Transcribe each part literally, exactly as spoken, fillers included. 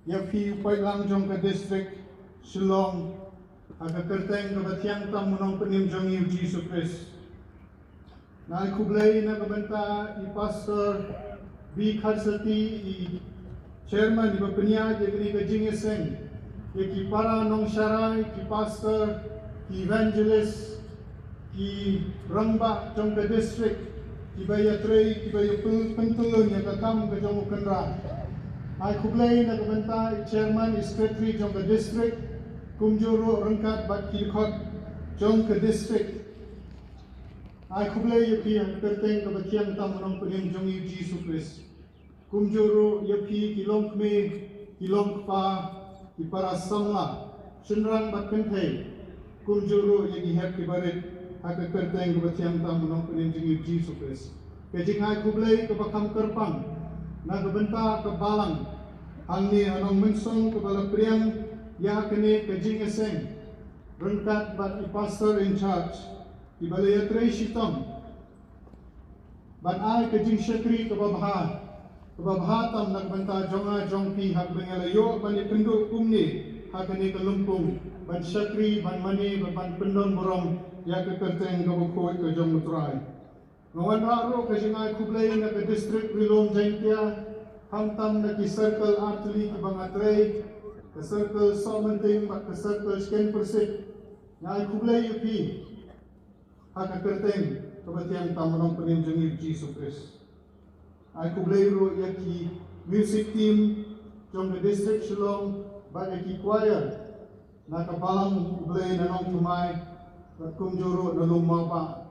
ïa phi u paidlang jong ka district Shillong, ha ka kyrteng kaba thiang tam u Nongpynim jong ngi u Jisu Khrist. Nga ai khublei na ka bynta i Pastor B Kharsati, i Chairman, iba pynïaid ïa kane ka jingïaseng, ïa ki para nongsharai, ki pastor, ki evangelist, ki rangbah jong ka district, kiba ïatrei, kiba ïa pyn-, pyntyllun ïa ka kam ka jong u Kynrad. Ai khublei na ka bynta i Chairman, i Secretary jong ka district, kumjuh ruh ryngkat bad ki dkhot jong ka district. Ai khublei ïa phi ha ka kyrteng kaba thiang tam u Nongpynim jong ngi u Jisu Khrist. Kumjuh ruh ïa phi ki longkmie, ki longkpa, ki para samla, shynrang bad kynthei. Kumjuh ruh ïa ki hep ki barit, ha ka kyrteng kaba thiang tam u Nongpynim jong ngi u Jisu Khrist. Ka jingai khublei kaba kham kyrpang na ka bynta ka balang hangne ha Nongmynsong kaba la pdiang ïa kane ka jingïaseng ryngkat bad i Pastor in charge, iba la ïatrei shitom ban ai ka jingshakri kaba bha, kaba bha tam na ka bynta jong nga jong phi, ha kaba ngi la ïoh ban ïakynduh kumne ha kane ka lympung ban shakri, ban mane, ban, ban pyndon burom ïa ka kyrteng kaba khuid ka jong u Trai. Nga wanrah ruh ka jingai khublei na ka district Ri-lum Jaiñtia, khamtam na ki circle artylli kiba nga trei, ka circle Sohmynting bad ka circle Skenpyrsit. Nga ai khublei ïa phi ha ka kyrteng kaba thiang tam u Nongpynim jong ngi u Jisu Khrist. Ai khublei ruh ïa ki music team jong ka district Shillong bad ïa ki choir na ka balang U Blei na Nongthymmai bad kumjuh ruh na Lum Mawbah.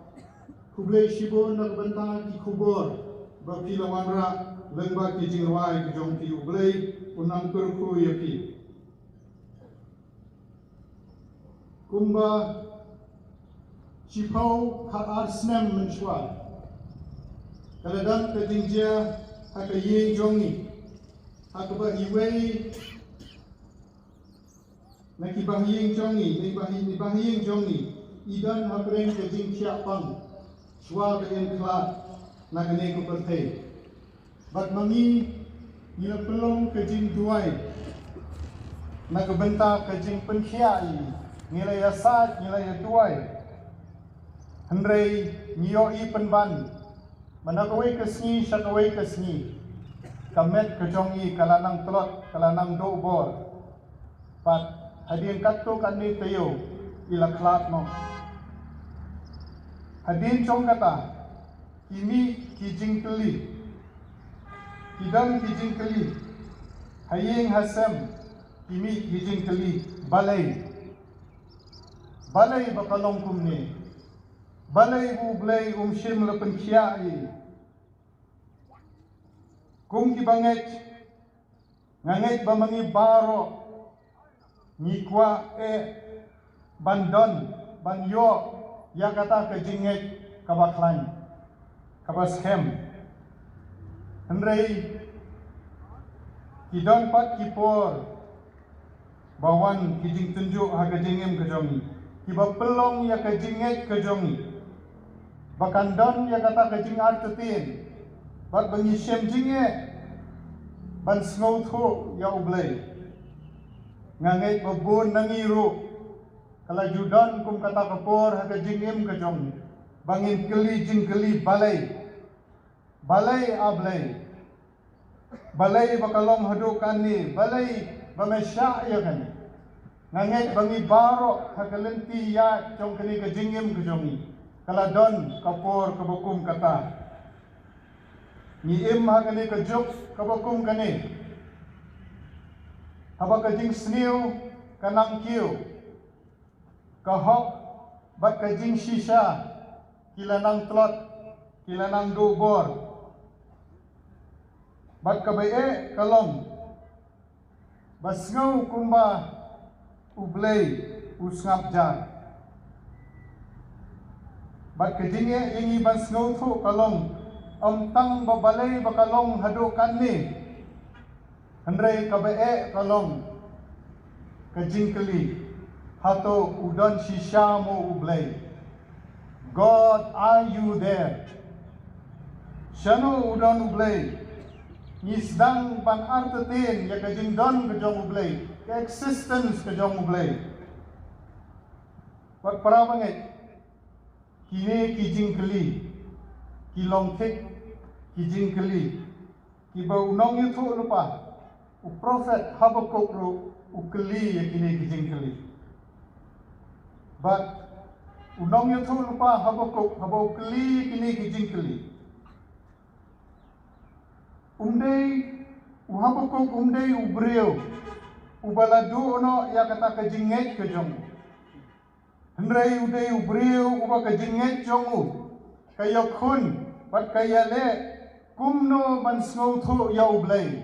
Khublei shibun na ka bynta ki khubor ba phi la wanrah lyngba ki jingrwai ki jong phi. U Blei un nang kyrkhu ïa phi. Kumba shiphew khatar snem mynshuwa, ka la don ka jingjia ha ka ïing jong ngi, ha kaba iwei na ki bahaïing jong ngi, na ki bahaïing, na ki bahaïing jong ngi, i don hapdeng ka jingthiah pang shuwa ba in khlad na kane ka pyrthei. Bad ma ngi, ngi la pynlong ka jingduwai na ka bynta ka jingpynkhiah ïa ngi, ngi la ïasaid, ngi la ïaduwai. Hynrei ngi ïohi pynban ba na kawei ka sngi sha kawei ka sngi, ka met ka jong ngi ka la nang tlot, ka la nang duh bor. Bad hadien katto katne taïew i la khlad noh. Hadien jong kata, ki mih ki jingkylli, ki don ki jingkylli, ha ïing ha sem ki mih ki jingkylli. Balei? Balei ba ka long kumne? Balei U Blei um shym la pynkhiah ïa ngi? Kum kiba ngeit, nga ngeit ba ma ngi baroh ngi kwah eh ban don, ban ïoh ïa kata ka jingngeit kaba khlaiñ, kaba skhem. Hynrei ki don pat ki por ba wan ki jingtynjuh ha ka jingim ka jong ngi, kiba pynlong ïa ka jingngeit ka jong ngi ba kan don ïa kata ka jingartatien, bad ba ngi shem jingeh ban sngewthuh ïa U Blei. Nga ngeit ba bun na ngi ruh ka la ju don kum kata ka por ha ka jingim ka jong ngi, ba ngin kylli jingkylli: Balei? Balei, A Blei? Balei ba ka long haduh kane? Balei ba me shah ïa kane? Nga ngeit ba ngi baroh ha ka lynti ïaid jong kane ka jingim ka jong ngi, ka la don ka por kaba kum kata. Ngi im ha kane ka juk kaba kum kane, haba ka jingsniew ka nang kiew, ka hok bad ka jingshisha ki la nang tlot, ki la nang duh bor. Bad kaba eh ka long ba sngew kumba U Blei u sngap jar. Bad ka jingeh ïa ngi ban sngewthuh ka long, ym tang ba balei ba ka long haduh kane, hynrei kaba eh ka long ka jingkylli: Hato u don shisha mo U Blei? God, are you there? Shano u don U Blei? ngi sdang ban artatien ïa ka jingdon ka jong U Blei, ka existence ka jong U Blei. Wat para bangeit, kine ki jingkylli ki long thik ki jingkylli kiba u nongïathuhlypa, u prophet Habakuk ruh u kylli ïa kine ki jingkylli. Bad u nongïathuhlypa Habakuk haba u kylli ïa kine ki jingkylli, um dei, u Habakuk um dei u briew uba la duh noh ïa kata ka jingngeit ka jong u. Hynrei u dei u briew uba ka jingngeit jong u ka ïakhun bad ka ïaleh kumno ban sngewthuh ïa U Blei.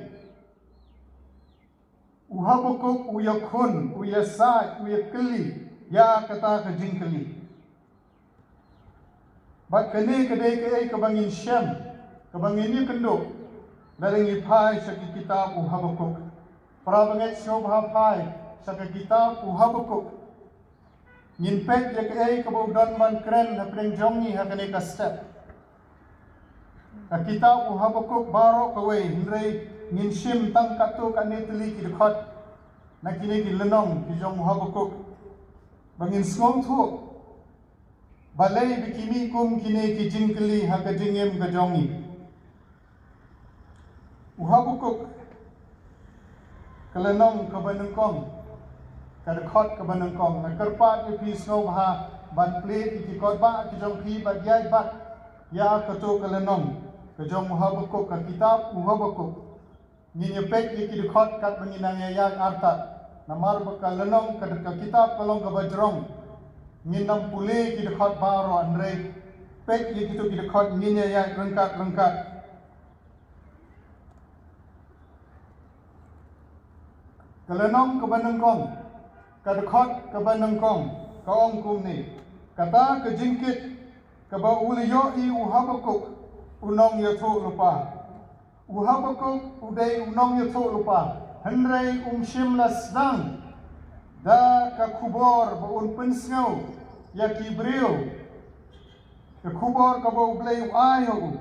U Habakuk u ïakhun, u ïasaid, u ïakylli ïa kata ka jingkylli. Bad kane ka dei kaei kaba ngin shem, kaba ngin ïakynduh lada ngi phai sha ki kitab u Habakuk. Para bangeit, sngewbha phai sha ka kitab u Habakuk. Ngin peit ïa kaei kaba u don ban kren hapdeng jong ngi ha kane ka step. Ka kitab u Habakuk baroh kawei, hynrei ngin shim tang katto katne tylli ki dkhot na kine ki lynnong ki jong u Habakuk, ba ngin sngewthuh balei ba ki mih kum kine ki jingkylli ha ka jingim ka jong ngi. U Habakuk, ka lynnong kaba nyngkong, ka dkhot kaba nyngkong. Nga kyrpad ïa phi sngewbha ban plie ïa ki kot ba ki jong phi bad ïaid bad ïa kato ka lynnong ka jong u Habakuk, ka kitab u Habakuk. Ngin ïa peit ïa ki dkhot katba ngin nang ïa ïaid artat. Namar ba ka lynnong ka, ka kitab ka long kaba jrong. Ngin nang pule ki dkhot baroh, hynrei peit ïa kito ki dkhot ngin ïa ïaid ryngkat ryngkat. Ka lynnong kaba nyngkong, ka dkhot kaba nyngkong, ka ong kumne: Kata ka jingkit kaba u la ïohi u Habakuk u nongïathuhlypa. U Habakuk u dei u nongïathuhlypa, hynrei um shym la sdang da ka khubor ba un pynsngew ïa ki briew, ka khubor kaba U Blei u ai ha u,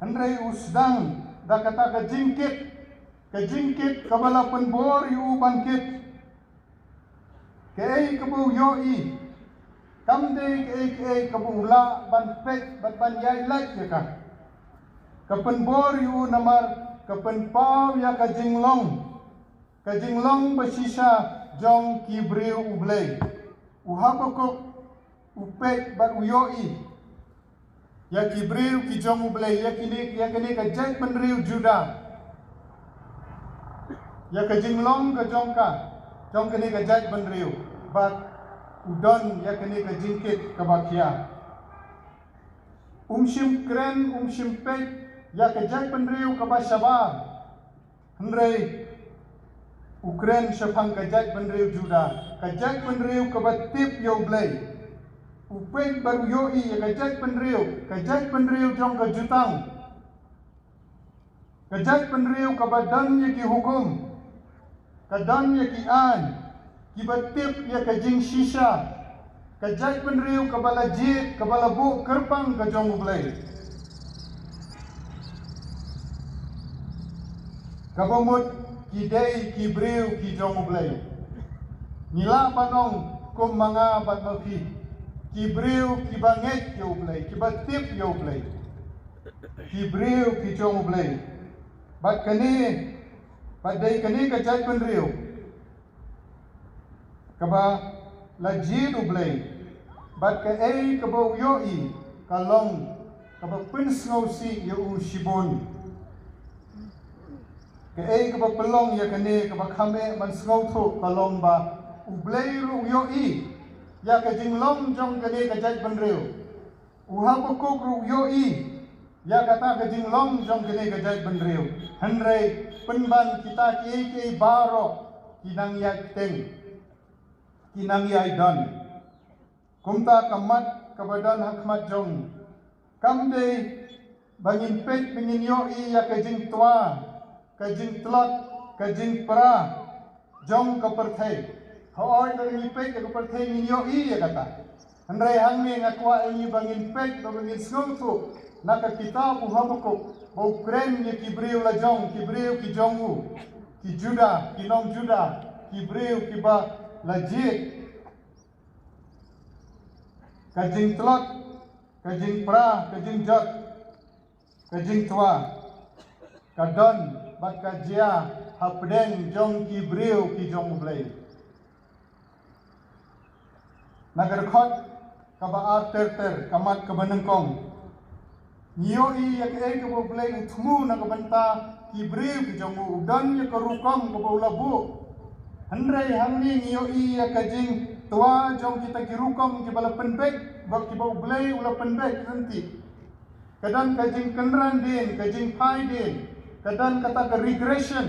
hynrei u sdang da kata ka jingkit, ka jingkit kaba la pynbor ïa u ban kit. Kaei kaba u ïohi kam dei kaei kaei kaba u lah ban peit bad ban ïaid lait ïa ka. Ka pynbor ïa u namar ka pynpaw ïa ka jinglong, ka jinglong ba shisha jong ki briew U Blei. U Habakuk u peit bad u ïohi ïa ki briew ki jong U Blei, ïa kine, ïa kane ka jaitbynriew Judah, ïa ka jinglong ka jong ka, jong kane ka jaitbynriew, bad u don ïa kane ka jingkit kaba khia. Um shym kren, um shym peit ïa ka jaitbynriew kaba shabar, hynrei u kren shaphang ka jaitbynriew Judah, ka jaitbynriew kaba tip ïa U Blei. U peit bad u ïohi ïa ka jaitbynriew, ka jaitbynriew jong ka jutang, ka jaitbynriew kaba don ïa ki hukum, ka don ïa ki aiñ, kiba tip ïa ka jingshisha, ka jaitbynriew kaba la jied, kaba la buh kyrpang ka jong U Blei. Kaba mut ki dei ki briew ki jong U Blei. Ngi lah ban ong kum ma nga bad ma phi, ki briew kiba ngeit ïa U Blei, kiba tip ïa U Blei, ki briew ki jong U Blei. Bad kane, bad dei kane ka jaitbynriew kaba la jied U Blei, bad kaei kaba u ïohi ka long kaba pynsngewsih ïa u shibun. Kaei kaba pynlong ïa kane kaba kham eh ban sngewthuh ka long ba U Blei ruh u ïohi ïa ka jinglong jong kane ka jaitbynriew. U Habakuk ruh u ïohi ïa kata ka jinglong jong kane ka jaitbynriew. Hynrei pynban kita kiei kiei baroh ki nang ïaid teng, ki nang ïaid don. Kumta ka mat kaba don ha khmat jong ngi kam dei ba ngin peit ba ngin ïohi ïa ka jingtwa, ka jingtlot, ka jingpra jong ka pyrthei. Hooid, lada ngi peit ïa ka pyrthei ngin ïohi ïa kata. Hynrei hangne nga kwah ïa ngi ba ngin peit, ba ngin sngewthuh na ka kitab u Habakuk, ba u kren ïa ki briew la jong, ki briew ki jong u, ki Juda, ki nong Juda, ki briew kiba la jied. Ka jingtlot, ka jingpra, ka jingjot, ka jingtwa, ka don bad ka jia hapdeng jong ki briew ki jong U Blei. Na ka dkhot kaba ar ter ter, ka mat kaba nyngkong, ngi ïohi ïa kaei kaba U Blei u thmu na ka bynta ki briew ki jong u. U don ïa ka rukom kaba u la buh. Hynrei hangne ngi ïohi ïa ka jingtwa jong kita ki rukom kiba la pynbeit, ba kiba U Blei u la pynbeit lynti. Ka don ka jingkynran dien, ka jingphai dien, ka don kata ka regression.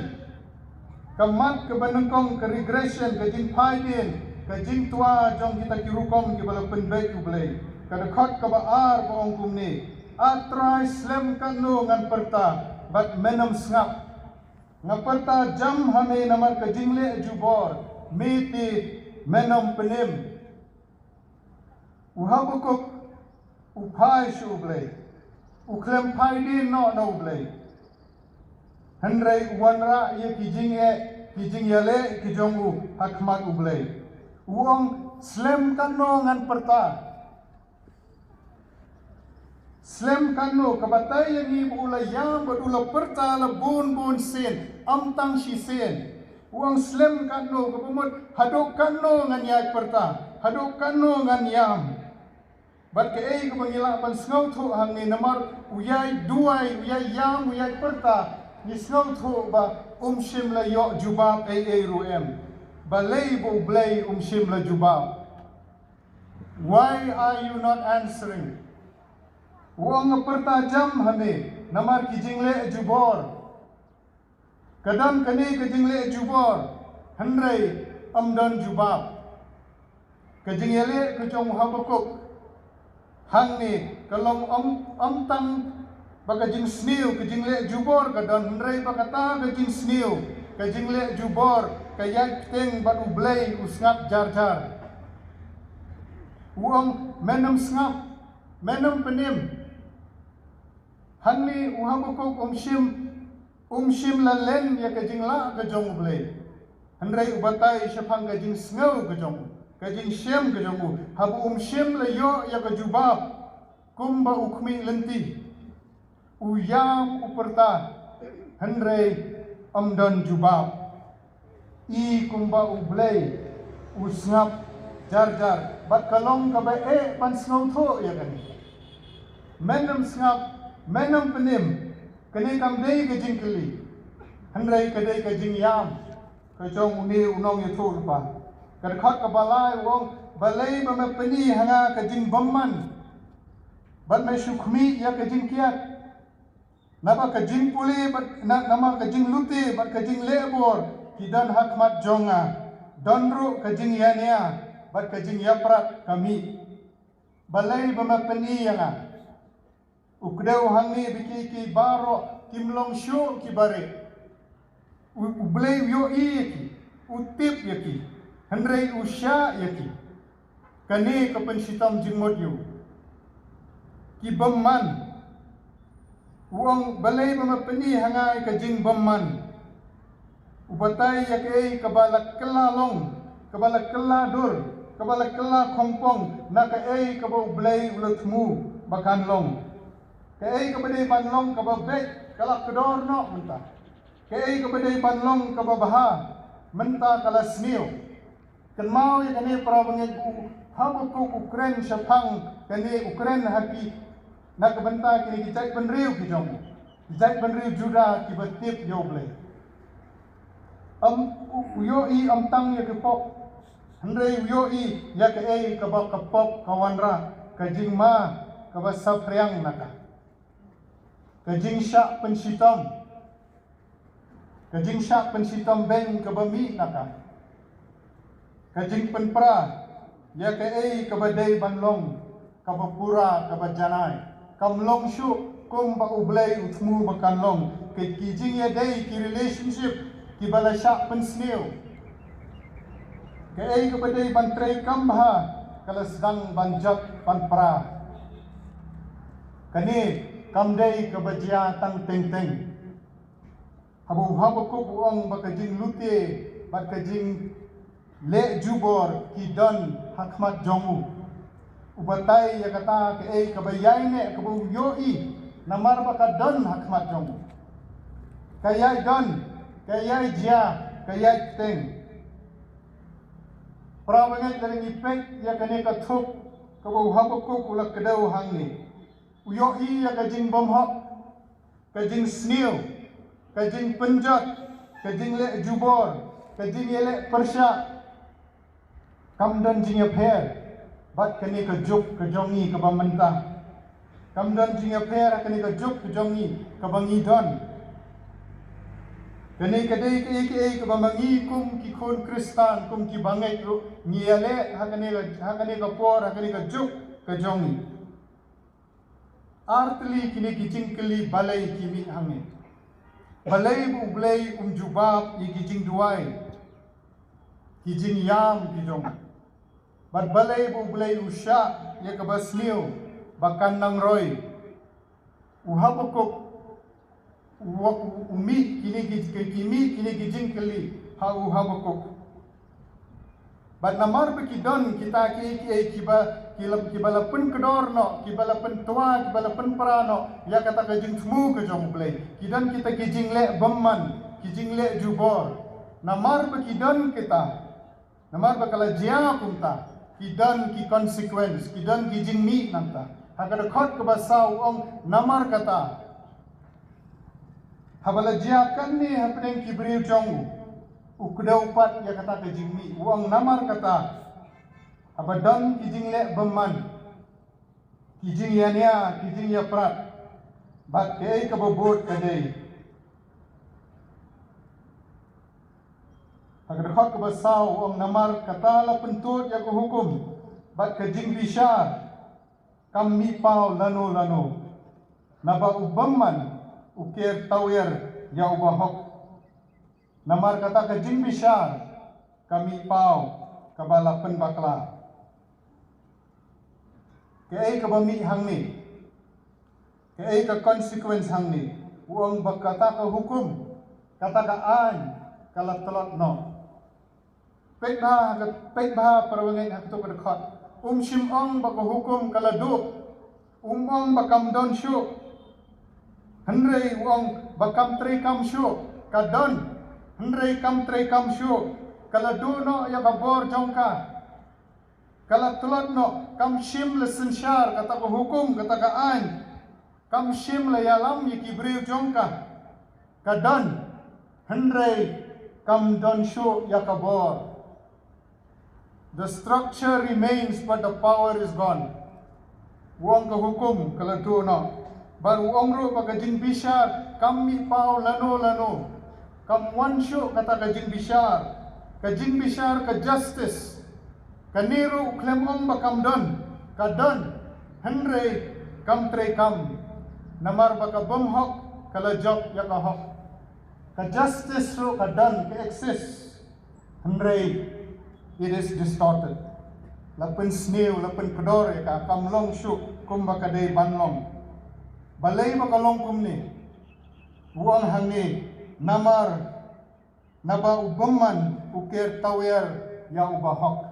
Ka mat kaba nyngkong, ka regression, ka jingphai dien, ka jingtwa jong kita ki rukom kiba la pynbeit U Blei. Ka dkhot kaba ar ka ong kumne: A Trai, slem katno ngan pyrta bad men ym sngap. Nga pyrta jam ha me namar ka jingleh jubor, me te men ym pynim. U Habakuk u phai sha U Blei, u khlem phai dien noh na U Blei. Hynrei u wanrah ïa ki jingeh, ki jingïaleh ki jong u ha khmat U Blei. U ong, slem katno ngan pyrta. Slem katno, ka batai ïa ngi ba u la ïam bad u la pyrta la bun bun sien, ym tang shisien. U ong slem katno, kaba mut haduh katno ngan ïaid pyrta, haduh katno ngan ïam. Bad kaei kaba ngi lah ban sngewthuh hangne, namar u ïaid duwai, u ïaid ïam, u ïaid pyrta, ngi sngewthuh ba um shym la ïoh jubab ei ei ruh em. Balei ba U Blei um shym la jubab? Why are you not answering? U ong, nga pyrta jam ha me namar ki jingleh jubor. Ka don kane ka jingleh jubor, hynrei ym don jubab. Ka jingïaleh ka jong u Habakuk hangne ka long ym, ym tang ba ka jingsniew, ka jingleh jubor ka don, hynrei ba kata ka jingsniew, ka jingleh jubor ka ïaid bteng bad U Blei u sngap jar jar. U ong, men ym sngap, men ym pynim. Hangne u Habakuk um shym, um shym la len ïa ka jinglah ka jong U Blei. Hynrei u batai shaphang ka jingsngew ka jong u, ka jingshem ka jong u, haba um shym la ïoh ïa ka jubab kumba u khmih lynti. U ïam, u pyrta, hynrei ym don jubab. I kumba U Blei u sngap jar jar, bad ka long kaba eh ban sngewthuh ïa kane. Men ym sngap, men ym pynim, kane kam dei ka jingkylli, hynrei ka dei ka jingïam ka jong une u nongïathuhlypa. Ka dkhot kaba lai u ong, balei ba me pyni ha nga ka jingbymman, bad me shu khmih ïa ka jingkiad? Naba ka jingpule bad na, namar ka jinglute bad ka jingleh bor ki don ha khmat jong nga. Don ruh ka jingïania bad ka jingïaprat ka mih. Balei ba me pyni ïa nga? U kdew hangne ba ki, ki baroh kim long shuh ki bareh. U, U Blei u ïohi ïa ki, u tip ïa ki, hynrei u shah ïa ki. Kane ka pynshitom jingmut ïa u. Ki bymman. U ong, balei ba me pyni ha nga ïa ka jingbymman? U batai ïa kaei kaba la kylla long, kaba la kylla dur, kaba la kylla khongpong na kaei kaba U Blei u la thmu ba kan long. Kaei kaba dei ban long kaba beit ka la kdor noh mynta. Kaei kaba dei ban long kaba bha mynta ka la sniew. Kynmaw ïa kane, para bangeit, u Habakuk u kren shaphang kane, u kren ha ki, na ka bynta kine ki jaitbynriew ki jong u, ki jaitbynriew Juda kiba tip ïa U Blei. Ym, u, u ïohi ym tang ïa ki pop, hynrei u ïohi ïa kaei kaba ka pop ka wanrah, ka jingma kaba saphriang na ka. Ka jingshah pynshitom. Ka jingshah pynshitom beiñ kaba mih na ka. Ka jingpynpra ïa kaei kaba dei ban long kaba pura, kaba janai. Kam long shuh kumba U Blei u thmu ba kan long. Ki, ki jingïadei, ki relationship kiba la shah pynsniew. Kaei kaba dei ban trei kam bha ka la sdang ban jot ban pra. Kane Kam dei kaba jia tang teng teng. Haba u Habakuk u ong ba ka jinglute bad ka jingleh jubor ki don ha khmat jong u, u batai ïa kata kaei kaba ïai neh kaba u ïohi namar ba ka don ha khmat jong u. Ka ïai don, ka ïai jia, ka ïai teng. Para bangeit, lada ngi peit ïa kane ka thup kaba u Habakuk u la kdew hangne, u ïohi ïa ka jingbymhok, ka jingsniew, ka jingpynjot, ka jingleh jubor, ka jingïaleh pyrshah. Kam don jingïapher bad kane ka juk ka jong ngi kaba mynta. Kam don jingïapher ha kane ka juk ka jong ngi kaba ngi don. Kane ka dei kaei kaei kaba ma ngi kum ki khun Khristan, kum ki bangeit ruh ngi ïaleh ha kane ka, ha kane ka por, ha kane ka juk ka jong ngi. Ar tylli kine ki jingkylli balei ki mih hangne. Balei ba U Blei um jubab ïa ki jingduwai, ki jingïam ki jong u? Bad balei ba U Blei u shah ïa kaba sniew ba kan nang roi? U Habakuk u, u, u mih kine ki, ki, ki mih kine ki jingkylli ha u Habakuk. Bad namar ba ki don kita kiei kiei kiba, ki la, kiba la pynkdor noh, kiba la pyntwa, kiba la pynpra noh ïa kata ka jingthmu ka jong U Blei. Ki don kita ki jingleh bymman, ki jingleh jubor. Namar ba ki don kita, namar ba ka la jia kumta, ki don ki consequence, ki don ki jingmih nangta. Ha ka dkhot kaba saw u ong, namar kata, haba la jia kane hapdeng ki briew jong u, u kdew pat ïa kata ka jingmih. U ong, namar kata, haba don ki jingleh bymman, ki jingïania, ki jingïaprat, bad kaei kaba bud ka dei. Ha ka dkhot kaba saw u ong, namar kata la pyntud ïa ka hukum bad ka jingbishar, kam mih paw lano lano. Naba u bymman u ker tawiar ïa u bahok. Namar kata ka jingbishar ka mih paw kaba la pynbakla. Kaei kaba mih hangne? Kaei ka consequence hangne? U ong ba kata ka hukum, kata ka aiñ ka la tlot noh. Peit bha, ka, peit bha para bangeit ha kato ka dkhot. Um shym ong ba ka hukum ka la duh. Um ong ba kam don shuh. Hynrei u ong ba kam treikam shuh. Ka don. Hynrei kam treikam shuh. Ka la duh noh ïa ka bor jong ka. Ka la tlot noh, kam shym la synshar kata ka hukum, kata ka aiñ. Kam shym la ïalam ïa ki briew jong ka. Ka don, hynrei kam don shuh ïa ka bor. The structure remains, but the power is gone. U ong ka hukum ka la duh noh. Bad u ong ruh ba ka jingbishar kam mih paw lano lano. Kam wan shuh kata ka jingbishar. Ka jingbishar, ka justice. Kane ruh u khlem ong ba kam don, ka don, hynrei kam treikam. Namar ba ka bymhok ka la jop ïa ka hok. Ka justice ruh ka don, ka exist. Hynrei it is distorted. La pynsniew, la pynkdor ïa ka, kam long shuh kumba ka dei ban long. Balei ba ka long kumne? U ong hangne, namar naba u bymman u ker tawiar ïa u bahok.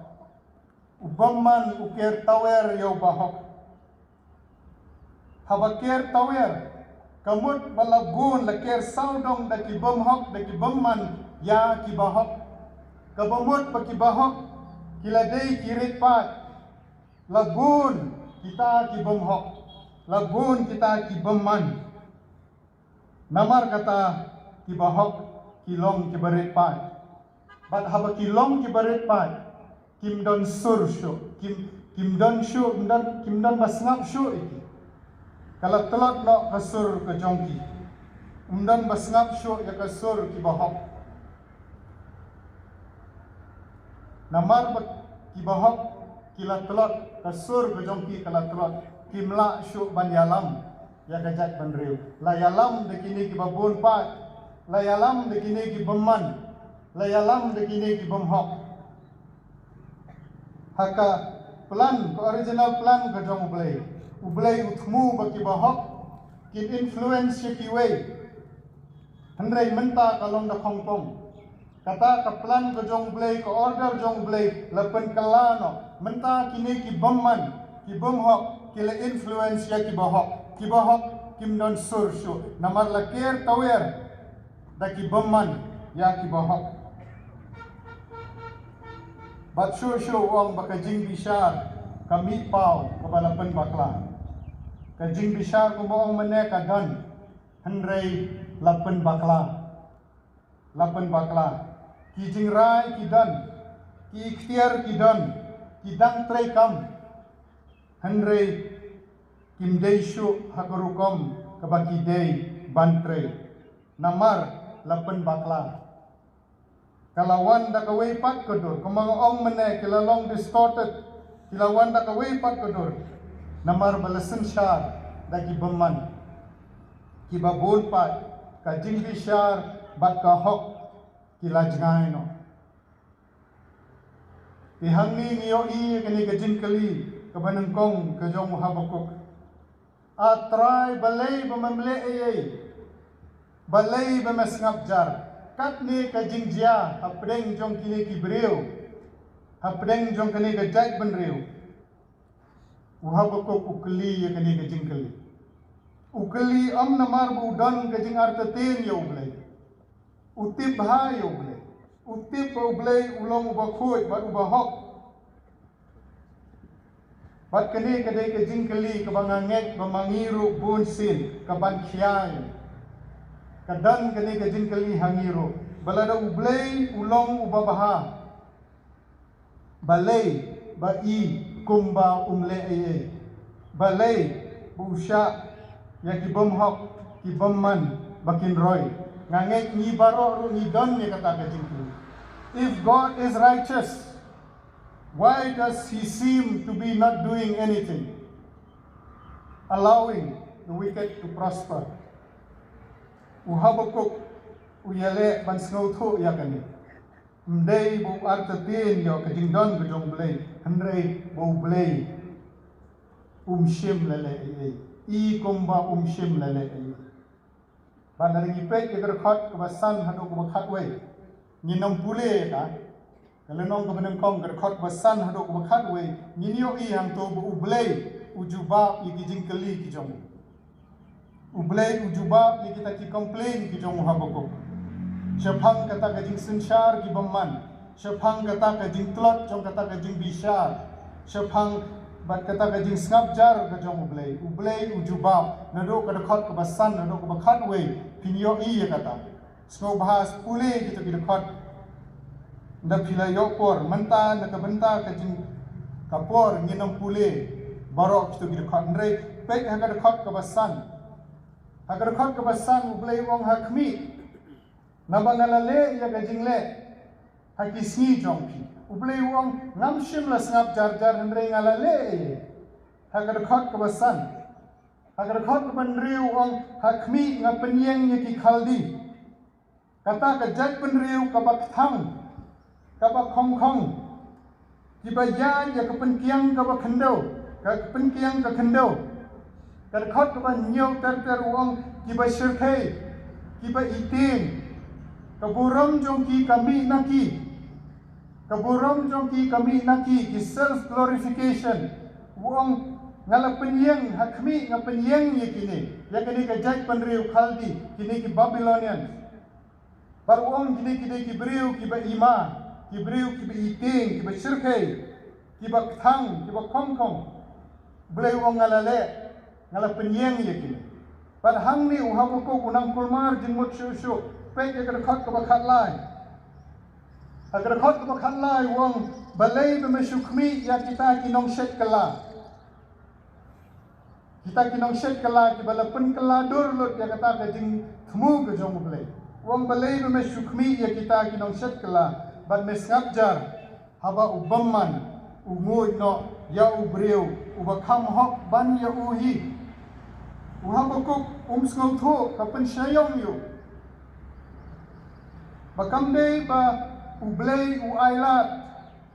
U bymman u ker tawiar ïa u bahok. Haba ker tawiar, ka mut ba la bun, la ker sawdong da ki bymhok, da ki bymman ïa ki bahok. Kaba mut ba ki bahok ki la dei ki rit paid. La bun kita ki bymhok, la bun kita ki bymman. Namar kata ki bahok ki long kiba rit paid. Bad haba ki long kiba rit paid, kim don sur shuh, kim, kim don shuh, kim don, kim don ba sngap shuh ïa ki. Ka la tlot noh ka sur ka jong ki. Ym don ba sngap shuh ïa ka sur ki bahok. Namar ba ki bahok ki la tlot, ka sur ka jong ki ka la tlot, kim lah shuh ban ïalam ïa ka jaitbynriew. La ïalam da kine kiba bun paid, la ïalam da kine ki bymman, la ïalam da kine ki bymhok. Ha ka plan, ka original plan ka jong U Blei, U Blei u thmu ba ki bahok kin influence ïa kiwei. Hynrei mynta ka long da khongpong. Kata ka plan ka jong U Blei, ka order jong U Blei la pynkylla noh. Mynta kine ki bymman, ki bymhok, ki la influence ïa ki bahok. Ki bahok kim don sur shuh. Namar la ker tawiar da ki bymman ïa ki bahok. Bad shuh shuh u ong ba ka jingbishar ka mih paw kaba la pynbakla. Ka jingbishar kumba ong mynne ka don, hynrei la pynbakla. La pynbakla. Ki jingrai ki don, ki ikhtiar ki don, ki dang treikam. Hynrei kim dei shuh ha ka rukom kaba ki dei ban trei. Namar la pynbakla. Ka la wan da kawei pat ka dur, kumba nga ong mynne, ki la long distorted, ki la wan da kawei pat ka dur. Namar ba la synshar da ki bymman, kiba bun pat ka jingbishar bad ka hok ki la jngai noh. Te hangne ngi ïohi ïa kane ka jingkylli kaba nyngkong ka jong u Habakuk. A Trai, balei ba mem leh ei ei? Balei ba me sngap jar? Katne ka jingjia hapdeng jong kine ki briew, hapdeng jong kane ka jaitbynriew. U Habakuk u kylli ïa kane ka jingkylli. U kylli ym namar ba u don ka jingartatien ïa U Blei. U tip bha ïa U Blei. U tip ba U Blei u long uba khuid bad uba hok. Bad kane ka dei ka jingkylli kaba nga ngeit ba ma ngi ruh bun sien ka ban khia ïa. Ka don kane ka jingkylli ha ngi ruh. Ba lada U Blei u long uba bha, balei ba i kumba um leh ei ei? Balei ba u shah ïa ki bymhok, ki bymman ba kin roi? Nga ngeit ngi baroh ruh ngi don ïa kata ka jingkylli. If God is righteous, why does he seem to be not doing anything, allowing the wicked to prosper? U Habakuk u ïaleh ban sngewthuh ïa kane. Ym dei ba u artatien ïa ka jingdon ka jong U Blei, hynrei ba U Blei um shim leh leh ei ei. I kumba um shim leh leh ei ei. Bad lada ngi peit ïa ka dkhot kaba san haduh kaba khatwei, ngin ym pule ïa ka. Ka lynnong kaba nyngkong, ka dkhot kaba san haduh kaba khatwei, ngin ïohi hangto ba U Blei u jubab ïa ki jingkylli ki jong u. U Blei u jubab ïa kita ki complain ki jong u Habakuk. Shaphang kata ka jingsynshar ki bymman. Shaphang kata ka jingtlot jong kata ka jingbishar. Shaphang bad kata ka jingsngap jar ka jong U Blei. U Blei u jubab. Naduh ka dkhot kaba san, naduh kaba khatwei, phin ïohi ïa kata. Sngewbha pule kito ki dkhot. Nda phi la ïoh por, mynta na ka bynta ka jing ka por ngin ym pule baroh kito ki dkhot. Hynrei peit ha ka dkhot kaba san. Ha ka dkhot kaba san U Blei u ong ha khmih. Naba nga la leh ïa ka jingleh ha ki sngi jong phi. U Blei u ong ngam shym la sngap jar jar hynrei nga la leh ïa. Ha ka dkhot kaba san. Ha ka dkhot kaba hynriew u ong ha khmih nga pynïeng ïa ki Khaldi. Kata ka jaitbynriew kaba kthang, kaba khongkhong, kiba ïaid ïa ka pynkiang kaba khyndew, ka pynkiang ka khyndew. Ka dkhot kaba hynñiew ter ter u ong kiba shyrkhei, kiba ïtieng, ka burom jong ki ka mih na ki. Ka burom jong ki ka mih na ki, ki self glorification. U ong nga la pynïeng, ha khmih nga pynïeng ïa kine, ïa kine ka jaitbynriew Khaldi, kine ki Babylonians. Bad u ong kine ki dei ki briew kiba ima, ki briew kiba ïtieng, kiba shyrkhei, kiba kthang, kiba khongkhong. Blei u ong nga la leh, nga la pynïeng ïa kine. Bad hangne u Habakuk u nang kulmar jingmut shuh shuh, peit ïa ka dkhot kaba khatlai. Ha ka dkhot kaba khatlai u ong balei ba me shu khmih ïa kita ki nongshet kylla. Kita ki nongshet kylla kiba la pynkylla dur lut ïa kata ka jingthmu ka jong U Blei. U ong balei ba me shu khmih ïa kita ki nongshet kylla bad me sngap jar. Haba u bymman u nguid noh ïa u briew uba kham hok ban ïa u hi. U Habakuk um sngewthuh ka pynshaiong ïa u. Ba kam dei ba U Blei u ailad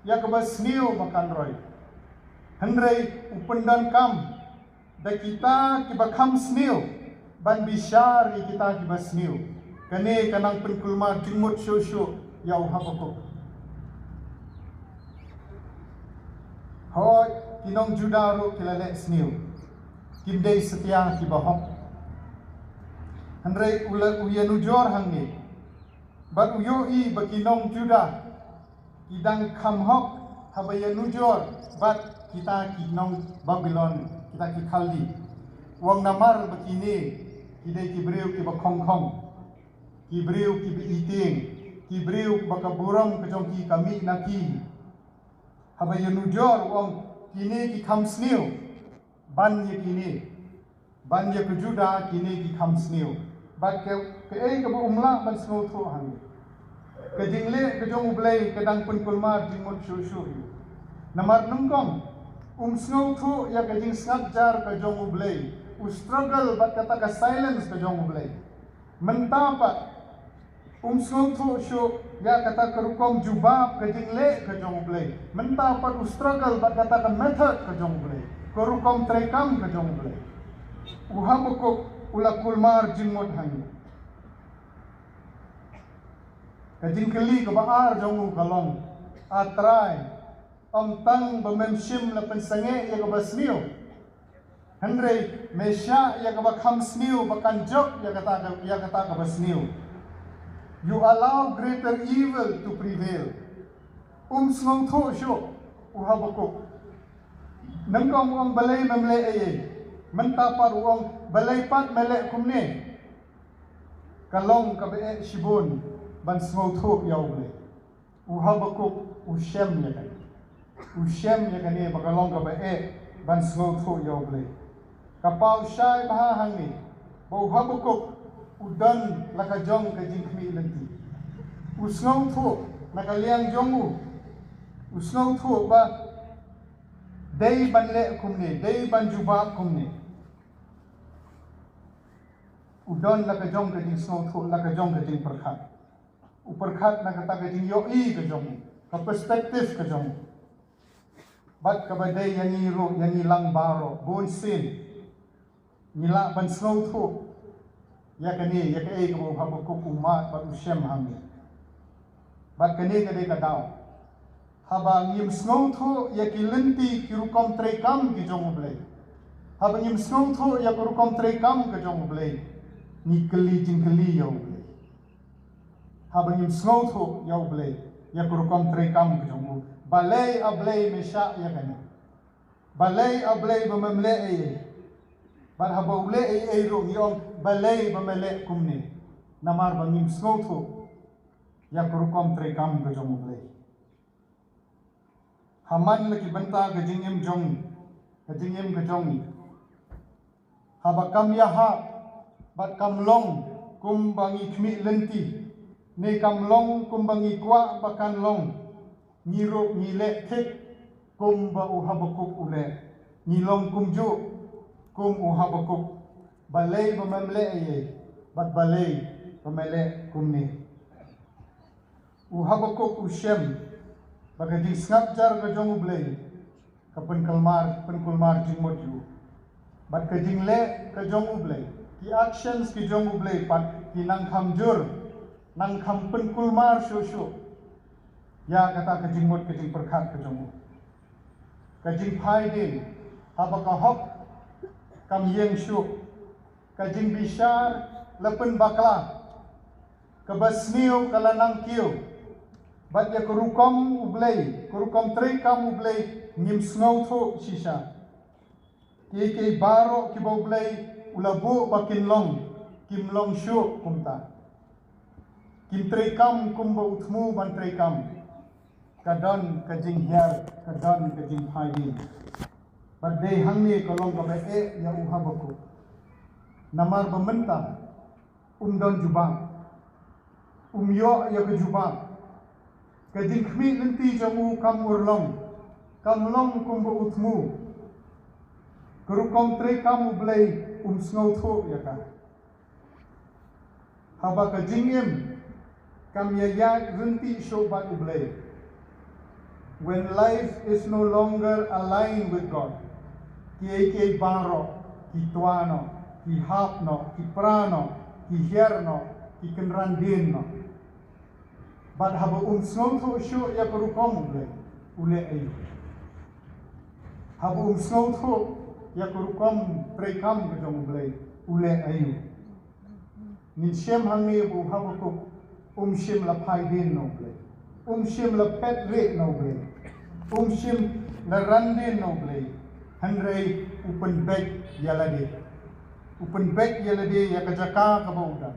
ïa kaba sniew ba kan roi. Hynrei u pyndonkam da kita kiba kham sniew. ban bishar ïa kita kiba sniew. Kane ka nang pynkulmar jingmut shuh shuh ïa u Habakuk. Hooid, ki nong Judah ruh ki la leh sniew. Kim dei satia kiba hok. Hynrei u la u ïanujor hangne. Bad u ïohi ba ki nong Judah ki dang kham hok haba ïanujor bad kita ki nong Babilon, kita ki Khaldi. U ong namar ba kine ki dei ki briew kiba khongkhong, ki briew kiba itieng, ki briew ba ka burom ka jong ki ka mih na ki. Haba ïanujor u ong kine ki kham sniew, ban ïa kine, ban ïa ka Judah kine ki kham sniew. Bad ka, kaei kaba um lah ban sngewthuh hangne, ka jingleh ka jong U Blei ka dang pynkulmar jingmut shuh shuh ïa u. Namar nyngkong, um sngewthuh ïa ka jingsngap jar ka jong U Blei. U struggle bad kata ka silence ka jong U Blei. Mynta pat um sngewthuh shuh ïa kata ka rukom jubab ka jingleh ka jong U Blei. Mynta pat u struggle bad kata ka method ka jong U Blei, ka rukom treikam ka jong U Blei. U Habakuk u la kulmar jingmut hangne. Ka jingkylli kaba ar jong u ka long, A Trai, ym tang ba mem shym la pynsangeh ïa kaba sniew, hynrei me shah ïa kaba kham sniew ba kan jop ïa kata ka, ïa kata kaba sniew. You allow greater evil to prevail. Um sngewthuh shuh u Habakuk. Nyngkong u ong balei mem leh ei ei. Mynta pat u ong balei pat me leh kumne. Ka long kaba eh shibun ban sngewthuh ïa U Blei. U Habakuk u shem ïa kane. U shem ïa kane ba ka long kaba eh ban sngewthuh ïa U Blei. Ka paw shai bha hangne ba u Habakuk u don la ka jong ka jingkhmih lynti. U sngewthuh na ka liang jong u. U sngewthuh ba dei ban leh kumne, dei ban jubab kumne. U don la ka jong ka jingsngewthuh, la ka jong ka jingpyrkhat. U pyrkhat na kata ka jingïohi ka jong u, ka perspective ka jong u. Bad kaba dei ïa ngi ruh, ïa ngi lang baroh, bun sien ngi lah ban sngewthuh ïa kane, ïa kaei kaba u Habakuk u mad bad u shem hangne. Bad kane ka dei ka daw. Haba ngim sngewthuh ïa ki lynti ki rukom treikam ki jong U Blei. Haba ngim sngewthuh ïa ki rukom treikam ki jong U Blei, ngi kylli jingkylli ïa U Blei. Haba ngim sngewthuh ïa U Blei, ïa ki rukom treikam ki jong u. Balei A Blei me shah ïa kane. Balei A Blei ba mem leh ei ei. Bad haba u leh ei ei ruh ngi ong balei ba me leh kumne. Namar ba ngim sngewthuh ïa ki rukom treikam ki jong U Blei. Ha man la ki bynta ka jingim jong, ka jingim ka jong ngi. Haba kam ïahap, bad kam long kumba ngi khmih lynti, ne kam long kumba ngi kwah ba kan long, ngi ruh ngi leh thik kumba u Habakuk u leh. Ngi long kumjuh kum u Habakuk. Balei ba mem leh ei ei, bad balei ba me leh kumne. U Habakuk u shem ba ka jingsngap jar ka jong U Blei ka pynkulmar, pynkulmar jingmut ïa u. Bad ka jingleh ka jong U Blei, ki actions ki jong U Blei pat ki nang kham jur, nang kham pynkulmar shuh shuh ïa kata ka jingmut ka jingpyrkhat ka jong u. Ka jingphai dien, haba ka hok kam ïeng shuh, ka jingbishar la pynbakla, kaba sniew ka la nang kiew. Bad ïa ka rukom U Blei, ka rukom treikam U Blei ngim sngewthuh shisha. Kiei kiei baroh kiba U Blei u la buh ba kin long, kim long shuh kumta. Kim treikam kumba u thmu ban treikam. Ka don ka jinghiar, ka don ka jingphai dien. Bad dei hangne ka long kaba eh ïa u Habakuk. Namar ba mynta um don jubab. Um ïoh ïa ka jubab. Ka jingkhmih lynti jong u kam urlong, kam long kumba u thmu. Ka rukom treikam U Blei um sngewthuh ïa ka. Haba ka jingim kam ïaid ryntih shuh bad U Blei. When life is no longer aligned with God, kiei kiei baroh ki twa noh, ki Ki hap noh, ki pra noh, ki hiar noh, ki kynran dien noh. Bad haba um sngewthuh shuh ïa ka rukom U Blei, u leh aïu? Haba um sngewthuh ïa ka rukom treikam ka jong U Blei, u leh aïu? Ngin shem hangne ba u Habakuk um shym la phai dien na U Blei, um shym la phet rieh na U Blei, um shym la ran dien na U Blei, hynrei u pynbeit ïa lade. U pynbeit ïa lade ïa ka jaka kaba u don.